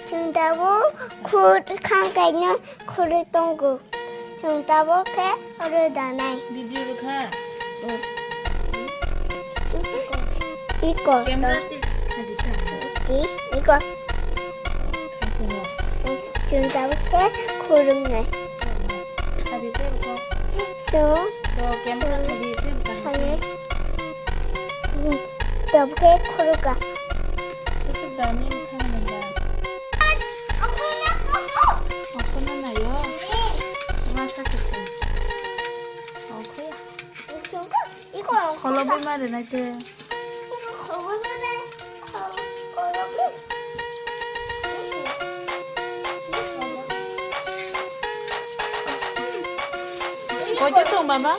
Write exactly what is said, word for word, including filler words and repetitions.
Chwng tabuk khur khang kaino khurwi tongo. Chwng tabuk khe oro danai. Video rwkha. Iko. Camera tik khadi kha. Di, iko. Chwng tabuk khe khurwngnai. Khadi khe rwkha. Chwng. Do camera khadi khe rwkha. Khadi. Tabuk khe khurwkha. Kusuk da ni khana nang da. Okhorno nayo. Masa kisa. Okhor. Iko. Kholo bai ma rwnai te. Koito tong baba?